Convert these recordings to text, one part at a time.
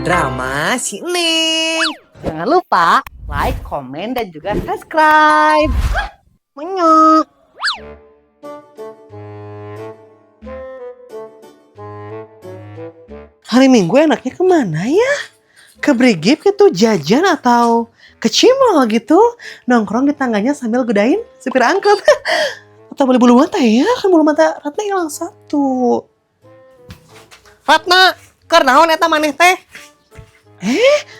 Drama si Neng. Jangan lupa like, komen, dan juga subscribe. Menyok. Hari Minggu enaknya kemana ya? Ke Brigip gitu jajan atau ke Cimol gitu, nongkrong di tangganya sambil godain supir angkot. Atau beli bulu mata ya, kan bulu mata Ratna hilang satu. Ratna, keur naon eta maneh teh?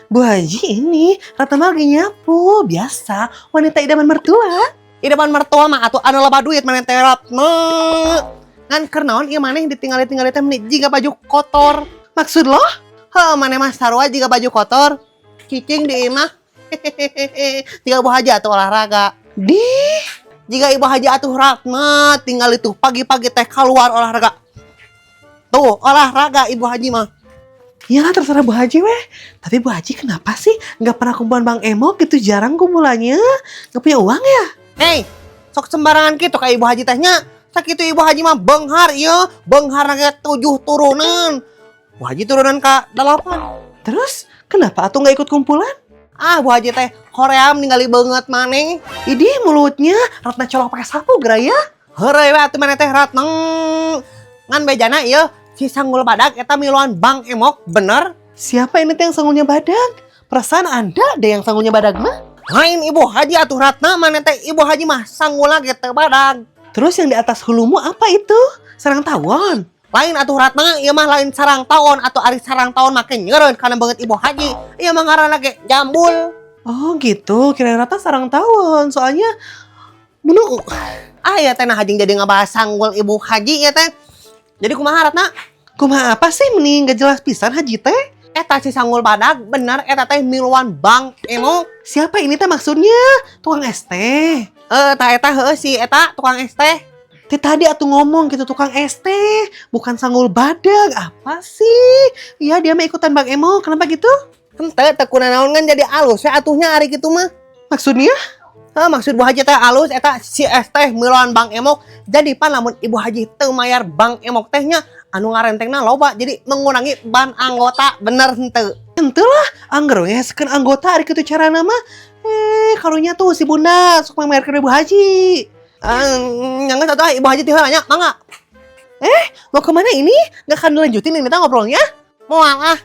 Bu Haji, ini Ratna mah lagi nyapu, biasa wanita idaman mertua. Idaman mertua mah atuh anu loba duit maneh teh, Ratna. Ngan keur naon ieu maneh ditinggali-tinggali teh, meni jiga baju kotor? Maksud lo? Heuh, maneh mah sarua jiga baju kotor. Cicing di imah. Jiga Bu Haji atuh olahraga. Di jiga Ibu Haji atuh, Ratna, tinggal itu pagi-pagi teh keluar olahraga. Tuh, olahraga Ibu Haji mah. Ya terserah Bu Haji weh. Tapi Bu Haji kenapa sih nggak pernah kumpulan Bang Emok gitu, jarang kumpulannya? Nggak punya uang ya? Hei, sok sembarangan gitu kayak Ibu Haji tehnya. Sakitu Ibu Haji mah benghar ya, benghar ge tujuh turunan. Bu Haji turunan ka delapan. Terus kenapa atuh nggak ikut kumpulan? Ah, Bu Haji teh hoream ningali beungeut maneh. Idih, mulutnya Ratna colok pakai sapu geura ya. Heureuy we atuh maneh teh, Ratna. Ngan bejana ieu si sanggul badag eta miluan Bang Emok bener? Siapa ini teh yang sanggulnya badag? Perasaan Anda deh yang sanggulnya badag mah. Lain Ibu Haji atuh, Ratna, maneh teh. Ibu Haji mah sanggulna ge teu badag. Terus yang di atas hulumu apa itu? Sarang tawon? Lain atuh, Ratna, ieu mah lain sarang tawon atau ari sarang tawon make nyeureun kana beungeut Ibu Haji. Ieu mah ngaranna ge jambul. Oh gitu, kira Ratna sarang tawon, soalnya bunu. Ah ya teh, nah hajing jadi ngabahas sanggul Ibu Haji ya teh. Jadi kumaha, Ratna? Kumaha apa sih, mending gak jelas pisan Haji teh? Eta si sanggul badag bener eta teh miluan Bang Emok. Siapa ini teh maksudnya? Tukang es teh? Eh, tah eta heueuh, si eta tukang es teh. Teh tadi atuh ngomong gitu, tukang es teh, bukan sanggul badag. Apa sih? Iya, dia mah ikutan Bang Emok. Kenapa gitu? Henteu, teu kunanaon, kan jadi alus ya atuhnya ari kitu mah. Maksudnya? Hah, maksud Bu Haji teh alus eta si es teh miluan Bang Emok. Jadi pan lamun Ibu Haji teu mayar Bang Emok tehnya anu ngarentengna loba, jadi mengurangi ban anggota, bener henteu? Henteu lah, angger we ngehesekeun anggota ari kitu carana mah. Eh, karunya tuh si Bunda sok mayarkeun Ibu Haji. Eh, nya geus atuh, Ibu Haji ti heula nya, mangga. Eh, mau kemana ini? Nggak akan dilanjutin ini teh ngobrolnya? Moal ah.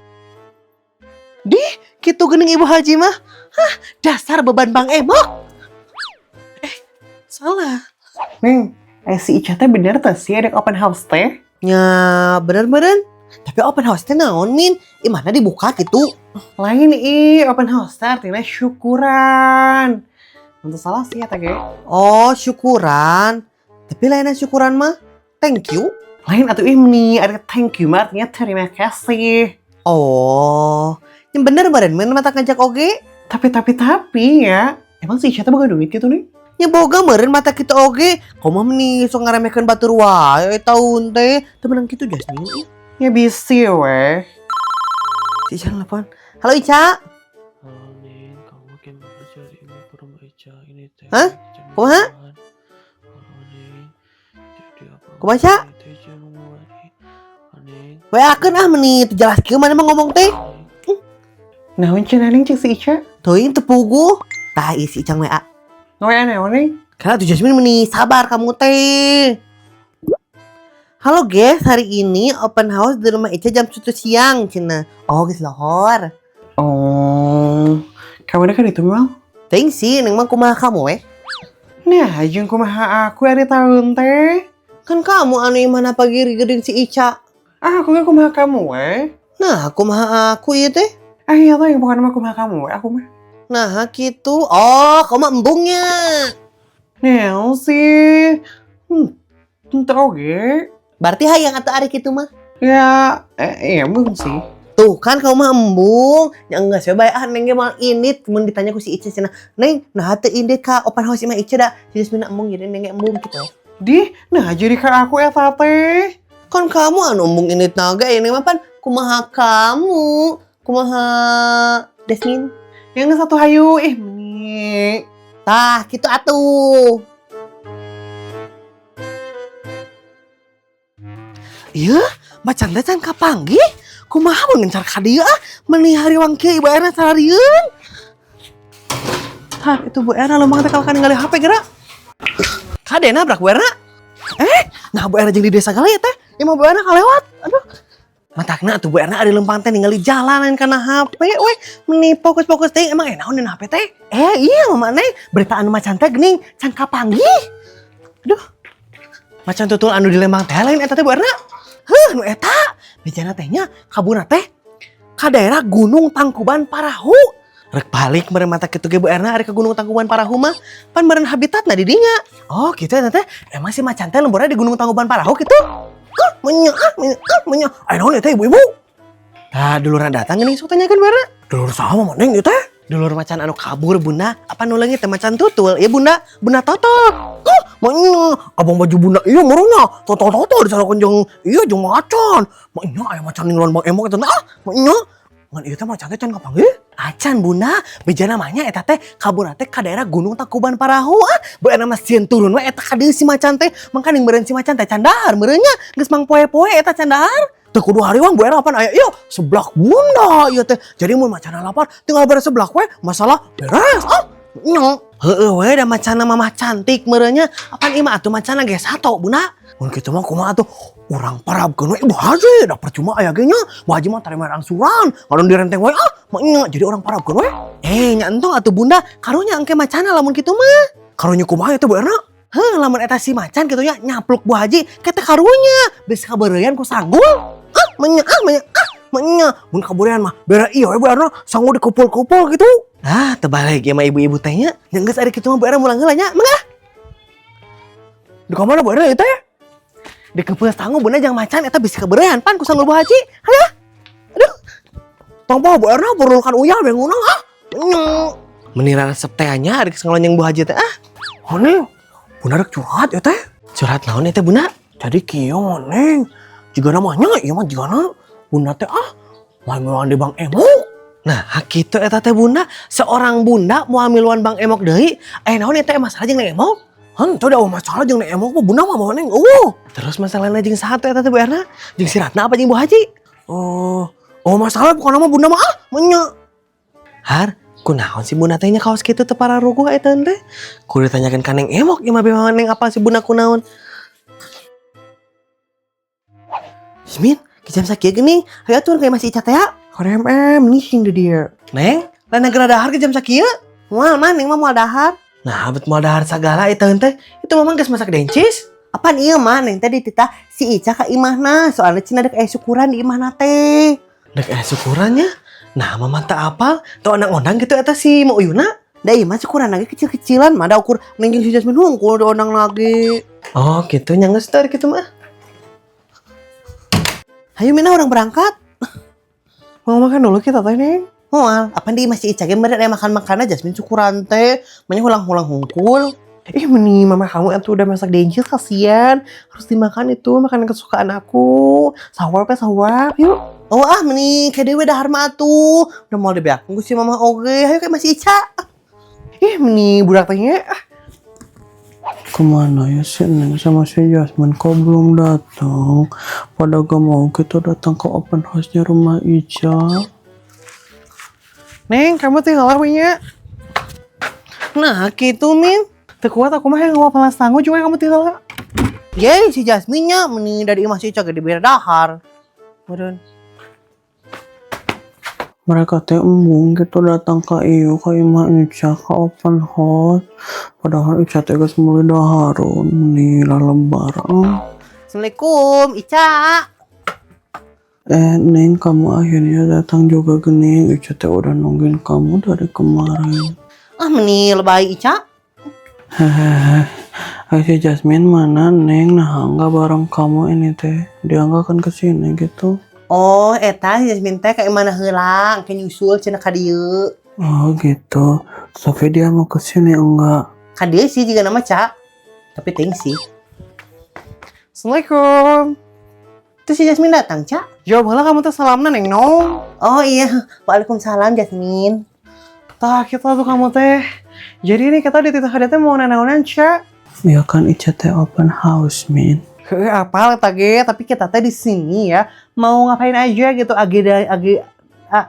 Di, kitu geuning Ibu Haji mah. Hah, dasar beban Bang Emok. Eh, salah. Neng, si Ica teh bener teh sih ada open house teh? Nya, bener meren. Tapi open house teh naon, Min? Imahna dibuka gitu? Lain ih, open house teh artinya syukuran. Tentu salah sih ya teh ge. Oh, syukuran. Tapi lainnya syukuran mah thank you. Lain atuh, ih nih, ada thank you mah artinya terima kasih. Oh, yang bener meren Min mata ngajak oge. Tapi ya, emang si Ica teh boga duit gitu nih? Nya boga meren mata kita oge. Komo meni sok ngaremehkeun batur wae tahun teh. Teu meunang kitu, Jasmine ih. Ya bisi weh. Si Ica nelfon. Halo, Ica. Halo Neng, kamu gimana jadi ini ke rumah Ica ini teh? Hah? Jam Kumaha? 8. Halo Neng, jadi apa? Kumaha, Ca? Teh jam lagi. Neng, WA-keun ah, meni teu jelas kieu mana mah ngomong teh. Neng. Naon cenah, Neng, cek si Ica? Teuing, teu puguh. Tah ieu si Ica WA. Nge-WA naon, Neng? Karena tuh Jasmine meni sabar kamu teh. Halo guys, hari ini open house di rumah Ica jam 1 siang cenah. Oh, geus lohor. Oh, kamu udah kan itu mal? Teuing sih, neng mah kumaha kamu weh. Nah, jeung kumaha aku ari tahun teh? Kan kamu anu imahna pagiri-giring si Ica. Ah, aku ge kumaha kamu weh. Nah, kumaha aku ieu teh? Ah iya tuh, yang bukan mah kumaha kamu weh, aku mah. Nah, gitu. Oh, kamu mah embungnya. Naon sih? Henteu oge. Berarti hayang atuh ari kitu mah. Ya, eh, iya embung sih. Tuh kan kamu mah embung. Ya enggak sih, bae ah, neng ge moal indit mun ditanya ku si Ica cenah. Neng, nah teu indit ka open house imah Ica da. Si Jasmine embung, jadi neng ge embung gitu. Di, nah jadi ka aku eta teh. Kan kamu anu embung indit naga, ini mah pan kumaha kamu, kumaha Desmin. Yang satu hayu, ih meni. Tah, gitu atuh. Iya, macan teh can kapanggih. Kumaha mun ngencar ka dieu ah, meni hariwang kieu Ibu Erna sararieun. Hah, itu Bu Erna lempang teh kalahkan ningali HP geura. Kade nabrak Bu Erna. Eh, nah Bu Erna jeung di desa kali ya teh. Imah Bu Erna kalewat. Aduh. Matakna atuh Bu Erna ari lempang teh ningali jalan kana HP we. Meni fokus-fokus teh emang naon dina HP teh? Eh, iya mama Neng, berita anu macan teh geuning can kapanggih. Aduh. Macan tutul anu di Lembang teh lain eta teh Bu Erna. Heuh, nu eta. Bejana teh nya kaburna teh ka daerah Gunung Tangkuban Parahu. Rek balik meureun mata kitu ge Bu Erna ari ke Gunung Tangkuban Parahu mah pan meureun habitatna di dinya. Oh, gitu ya teh. Emang si macan teh lemburna di Gunung Tangkuban Parahu gitu? Ah, menya, ah, menya, ah, menya. Aya naon eta ibu-ibu? Tah, dulurna datang geuning sok tanyakeun Bu Erna. Dulur saha mah Neng ieu teh? Dulur macan anu kabur Bunda, apa nu leungit teh macan tutul? Ya Bunda, Bunda Totok. Oh, menya, abang baju Bunda iya meureunna. Toto-toto disalakeun jeung iya jeung macan. Menya aya macan ninggalon Bang Emok eta ah, menya. Ngan ieu teh macan teh can kapanggih? Acan Bunda, bejana namanya eta teh kabur teh ka daerah Gunung Tangkuban Parahu ah. Bu Erna mah sieun turun we eta ka dieu si macan teh. Mangkaning meureun si macan teh can dahar meureun nya geus mang poe-poe eta can dahar. Teu kudu hariwang Bu Erna, apaan aya ieu seblak Bunda ieu teh. Jadi mun macanna lapar tinggal beres seblak we, masalah beres ah. Nya. Heueuh we da macanna mamah cantik meureun nya. Apaan ieu mah atuh macanna ge sato Bunda. Mun kitu mah kumaha atuh? Urang parabkeun we Ibu Haji, da percuma aya ge nya. Bu Haji mah tarima angsuran, ngadon direnteng we ah, mah jadi urang parabkeun we. Eh, nya entong atuh Bunda, karunya engke macana lamun kitu mah. Karunya kumaha eta Bu Erna? Heuh, lamun eta si macan kitu nya nyapluk Bu Haji, kita karunya bisa kabeureuyan ku sanggul. Ah, menya, ah, menya, ah, menya. Mun kabeureuyan mah bera ieu we Bu Erna, sanggul dikupul-kupul gitu. Ah, terbalik ya mah ibu-ibu teh nya. Nya geus ari kitu mah Bu Erna mulang heula nya, mangga. Di kamana Bu Erna ieu teh? Di kepeuh sangu Bunda jang macan eta bisa kabeureuyan pan ku sanggul Bu Haji. Hayo. Aduh. Tong poho Bu Erna perlukan uyah bengunang ah. Nya. Meni resep teh nya ari ngalonyeng Bu Haji teh ah. Oh, Neng, Bunda rek curhat ya teh. Curhat naon ya teh Bunda? Jadi kieu Neng, jiga namanya ieu mah jigana Bunda teh ah moal miluan di Bang Emok. Nah, kitu eta teh Bunda, seorang Bunda moal miluan Bang Emok deui. Eh, naon eta masalah jeung Neng Emok? Henteu da masalah jeung Neng Emok mah Bunda mah mau Neng eueuh. Terus masalahnya jeung saha teh eta teh Bu Erna? Jeung si Ratna apa jeung Bu Haji? Oh, oh masalah pokokna mah Bunda mah ah menya. Har, kunaon si Bunda teh nya kaos kitu teu pararuguh eta teh? Kudu ditanyakeun ka Neng Emok ieu mah beuh Neng apa si Bunda kunaon. Jasmine, ke jam sakieu geuning. Hayu atuh kayak masih Ica teh ya. MM nih di dia. Neng, lain negara dahar ke jam sakieu? Moal mah Neng mah moal dahar. Nah, bet moal dahar sagala eta teh. Itu mamang geus masak dencis. Apaan ieu mah Neng tadi tita si Ica ka imahna, soalnya cenah dek aya syukuran di imahna teh. Dek aya syukurannya? Nah, mama tak apal, teu ondang-ondang gitu eta si Mau Uyuna. Da ieu mah syukuran lagi kecil-kecilan, mah da ukur Neng jeung si Jasmine hungkul diondang lagi. Oh, gitu nya geus teh kitu mah. Hayu Mina urang berangkat. Mau makan dulu kita teh, Neng. Moal, apa di masih Ica ge meureun aya makan-makan Jasmine syukuran teh, manya hulang-hulang hungkul. Ih, meni mama kamu itu udah masak dencis kasihan. Harus dimakan itu makanan kesukaan aku. Sawap ya sawap, yuk. Oh ah, meni ke dewe dahar mah atuh. Udah mau dibeak ku si mama oge, hayu kayak masih Ica. Ih, meni budak tehnya. Ah. Kemana ya si Neng sama si Jasmine kok belum datang? Pada gak mau kita datang ke open house-nya rumah Ica. Neng, kamu tinggal nya. Nah, gitu Min. Teu kuat aku mah yang ngawal sangu cuma kamu tinggal. Ye, si Jasmine nya meni dari imah si Ica ge dibere dahar. Meureun. Mereka teh embung gitu datang ke iyo ke imah Ica ke open house. Padahal Ica teh geus meuli dahareun meni lebaran. Assalamualaikum, Ica. Eh, Neng, kamu akhirnya datang juga gening. Ica teh udah nungguin kamu dari kemarin. Ah, meni lebay Ica. Hehehe. Eh, si Jasmine mana, Neng? Nah, nggak bareng kamu ini teh. Dia nggak akan kesini gitu. Oh, eta si Jasmine teh ka imahna heula, ke nyusul cenah ka dieu. Oh gitu. Tapi dia mau kesini enggak? Ka dieu sih juga nama Ca. Tapi ting sih. Assalamualaikum. Itu si Jasmine datang, Ca. Jawab heula kamu teh salamna Neng Nong. Oh iya, waalaikumsalam Jasmine. Tah, kita tuh kamu teh. Jadi ini kita di titah teh mau nanaonan, Ca. Ya kan Ica teh open house, Min. Heuh, apal eta ge, tapi kita teh di sini ya mau ngapain aja gitu, agenda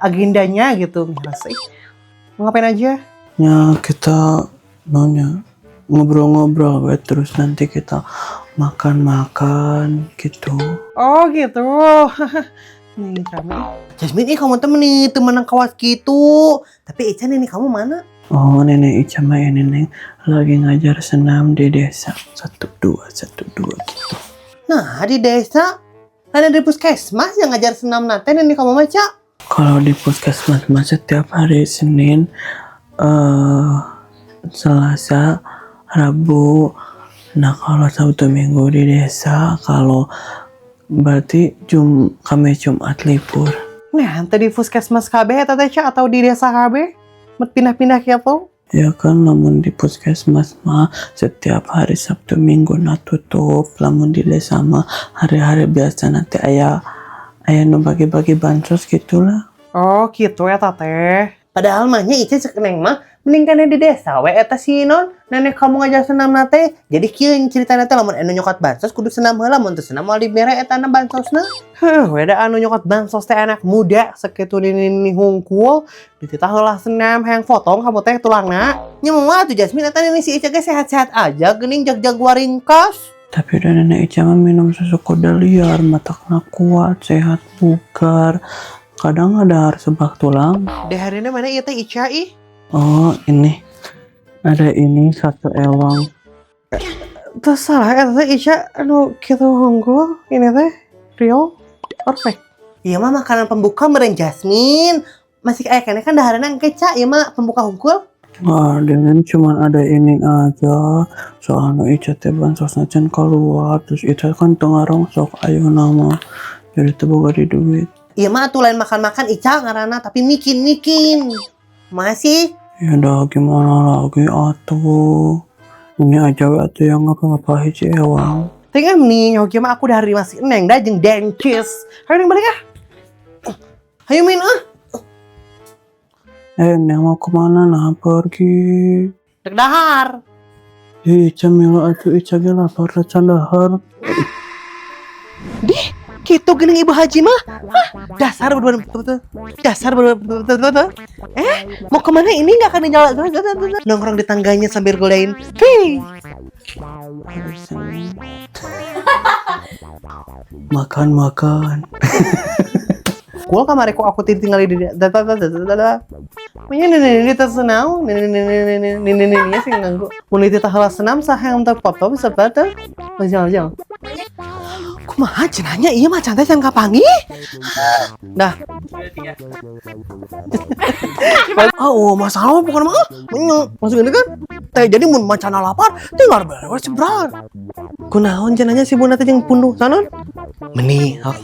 agendanya gitu. Gimana sih? Mau ngapain aja? Ya, kita nanya ngobrol-ngobrol we, terus nanti kita makan-makan gitu. Oh gitu. Nih kami. Jasmine, ih, kamu temen nih temenan kawas gitu. Tapi Ica, nenek kamu mana? Oh, nenek Ica mah ya, nenek lagi ngajar senam di desa. Satu dua, satu dua gitu. Nah, di desa ada di puskesmas yang ngajar senam na teh nenek kamu mah, Ca. Kalau di puskesmas mah setiap hari Senin, Selasa, Rabu. Nah, kalau Sabtu Minggu di desa, kalau berarti Kamis Jumat libur. Nah, ente di puskesmas KB eta teh, Ca, atau di desa KB? Pindah-pindah kitu? Ya kan, lamun di puskesmas mah setiap hari Sabtu Minggu na tutup, lamun di desa mah hari-hari biasa nanti aya aya nu bagi-bagi bansos gitulah. Oh gitu ya teh. Padahal mah nya Ica, cek neng mah mending kan di desa we eta si non nenek kamu ngajar senam na teh. Jadi kieu ceritana teh, lamun anu nyokot bansos kudu senam heula, mun teu senam moal dibere eta na bansosna. Heuh, beda anu nyokot bansos teh anak muda sakitu nini hungkul dititah heula senam, hayang potong kamu teh tulangna. Nya moal atuh, Jasmine, eta nenek si Ica ge sehat-sehat aja geuning, jag-jag waringkas. Tapi udah, nenek Ica mah minum susu kuda liar, matakna kuat, sehat, bugar. Kadang ada harus seblak tulang. Dahareunna mana ieu teh, Ica, ih? Oh, ini. Ada ini satu ewang. Terus salah eta teh Ica anu kitu hungkul ini teh real or fake? Ieu mah makanan pembuka meureun, Jasmine. Masih aya keneh kan dahareunna engke, Ca, ieu mah pembuka hungkul. Wah, dengan cuman ada ini aja. Soalnya Ica teh bansosna can keluar. Terus Ica kan tengah rongsok ayeuna mah. Jadi teu boga di duit. Ieu mah atuh lain makan-makan, Ica, ngaranna, tapi mikin-mikin. Masih Ya udah, gimana lagi atuh. Ini aja we atuh yang ngapa-ngapa hiji ewang. Tinggal nih, nyoki mah aku dari masih neng dah jeung dencis. Hayu, Neng, balik ah. Hayu, Min, ah. Eh, Neng mau kemana nah pergi? Dek dahar. Ih, Ica milu atuh, Ica ge lapar can dahar. Gitu geuning Ibu Haji mah. Hah, dasar berdua betul. Dasar berdua betul. Eh, mau kemana ini, nggak akan jalan nongkrong di tangganya sambil godain. Hei. Makan makan. Cool kamari kok aku tinggal di Punya nenek ini tersenau, nenek nenek nenek nenek nenek sih ganggu. Mun itu heula senam saha yang terfoto bisa bata. Jauh jauh. Kumaha cenahnya ieu mah cantik can kapanggih? Dah. Oh, masalah bukan mah. Menyo, masuk ini kan. Teh jadi mun macana lapar tinggal beres sebran. Kunaon cenahnya si bunda teh jeung punduh sanon? Meni, oh.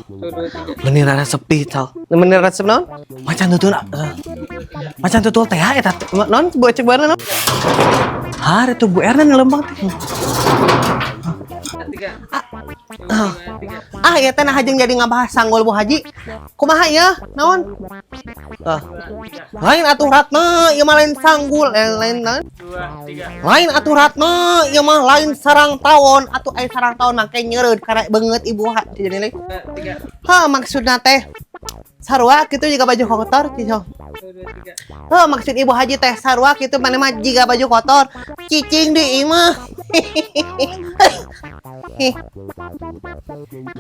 Meni rada sepi, cal. Meni resep naon? Macan tutul, macan tutul teh eta. Non, bu cek bareng non. Har itu Bu Erna lempang teh. Ah, ya teh nah jeung jadi ngabahas sanggul Bu Haji. Kumaha ya? Naon? Ah. Lain atuh, Ratna, ieu mah lain sanggul, eh, lain naon? Lain atuh, Ratna, ieu mah lain sarang tawon, atuh aya sarang tawon make nyeureud karena beungeut Ibu Haji jadi lain. Ha, maksudna teh sarua kitu juga baju kotor gitu. Heh, maksud Ibu Haji teh sarua kitu mana mah jiga baju kotor, cicing di imah.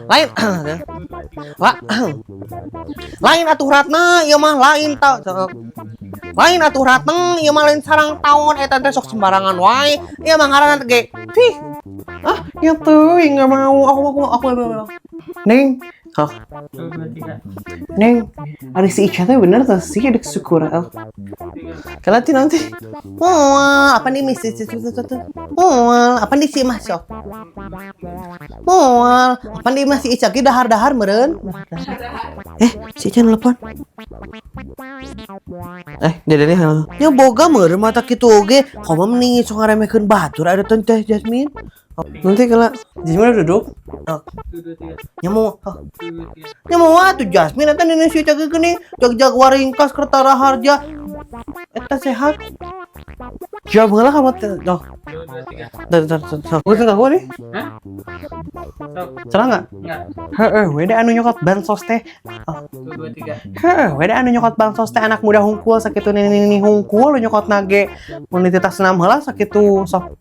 Lain La, lain atuh, Ratna, ieu mah lain ta lain atuh, Ratna, ieu mah lain sarang tawon, eta teh sok sembarangan wae. Ieu mah ngaranna ge. Fih. Ah, ya tuh, nggak mau. Aku, aku. Neng, oh. Neng, ada si Ica tuh bener tuh sih ada syukur. Kalau nanti nanti. Moal, apa nih misi Moal, apa nih si Mas sok? Moal, apa nih masih Ica ge dahar-dahar meureun? Eh, si Ica nelpon. Eh, dia dia halo. Nya boga meureun mata kitu oge, komo mending sok ngaremehkeun batur ada teh Jasmine. Nanti kalau Jasmine udah duduk. Oh. Nya mau nya mau atuh Jasmine eta nenek si Ica ge geuning jag-jag waringkas Kertara Harja. Eta sehat. Jawab heula kamu teh. Oh. Tuh, tuh, tuh, tuh. Gue enggak gue nih. Hah? Sok. Salah nggak? Enggak. Heeh, we da anu nyokot bansos teh. 1, 2, 3. Heeh, we da anu nyokot bansos teh anak muda hungkul, sakitu nini-nini hungkul nu nyokot nage. Mun dititah senam heula sakitu sok.